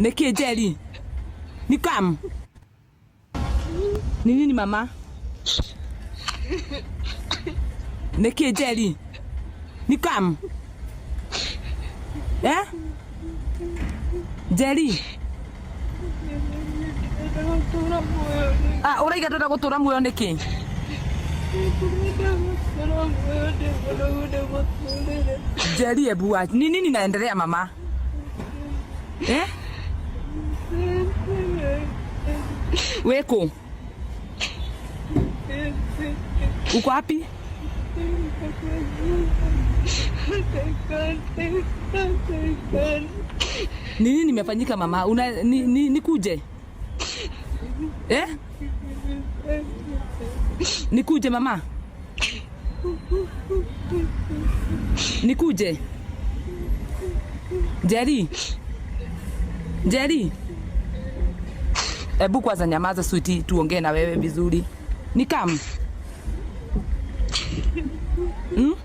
Nĩkĩ Njeri? Ni kam? Ni nini mama? Nĩkĩ Njeri? Ni kam? Eh? Njeri? Ah, ũraiga ndũrenda gũtũra muoyo nĩkĩ? Njeri, ebu ni nini naendelea mama? Eh? Weko? Uko wapi? Ni nini nimefanyika mama? Una nikuje? Eh? Nikuje mama? Nikuje? Njeri? Njeri? Ebu kwanza nyamaza sweetie, tuongee na wewe vizuri. Nikam? Hmm?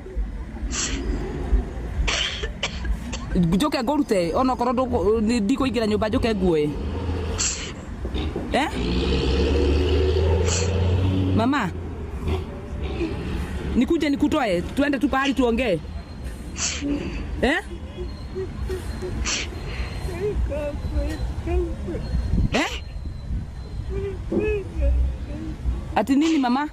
Njoke ngũrute onokorwo ndikũingĩra nyũmba njoke nguoe. Eh? Mama, nikuje nikutoe tuende tu pahali tuongee. Eh? Eh? Ati nini mama?